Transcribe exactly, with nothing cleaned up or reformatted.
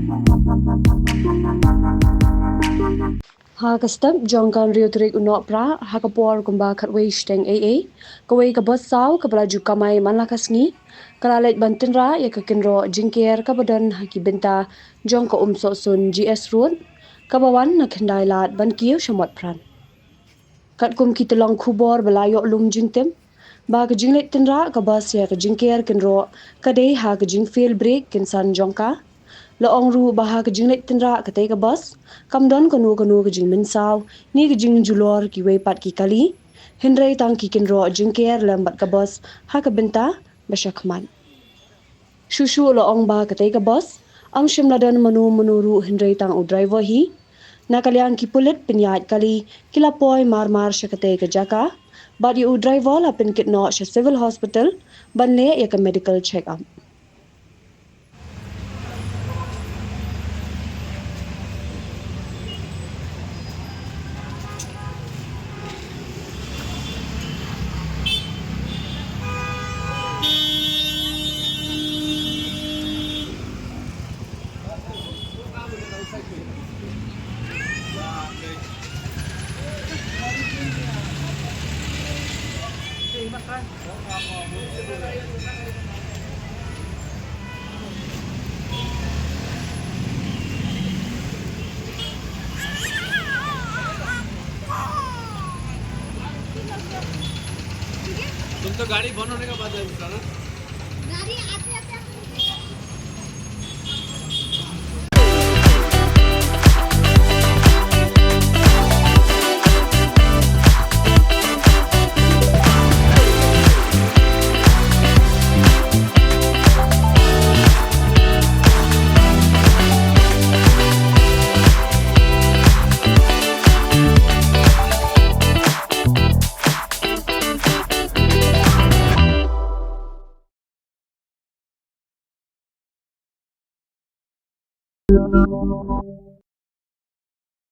Ha ka step jong ka hynriew tarik u Nohprah, ha ka por kumba khatwei shiteng eiei, kawei ka bus saw kaba la ju kamai man la ka sngi, ka la leit ban tynrah ïa ka kynroh jingker kaba don ha ki bynta jong ka Umsohsun G S Road, kaba wan na Khyndailad ban kiew sha Motphran. Katkum ki tyllong khubor ba la ïoh lum jingtip ba ka jingleit tynrah ka bus ïa ka jingker kynroh ka dei ha ka jingfail brake kynsan jong ka. La ong ruh ba ha ka jingleit tynrah katei ka bus kam don kano kano ka jingmynsaw ne ka jingjulor kiwei pat ki kali, hynrei tang ki kynroh jingker lem bad ka bus ha ka bynta ba shakhmat. Shuh shuh la ong ba katei ka bus am shym la don mano mano ruh hynrei tang u driver hi. Na ka liang ki pulit pynïaid kali ki la poi mar mar sha katei ka jaka bad ïa u driver la pynkit noh sha Civil Hospital ban leh ïa ka medical check up. तुम तो गाड़ी बंद होने के बाद उतरा ना। गाड़ी आते आते हम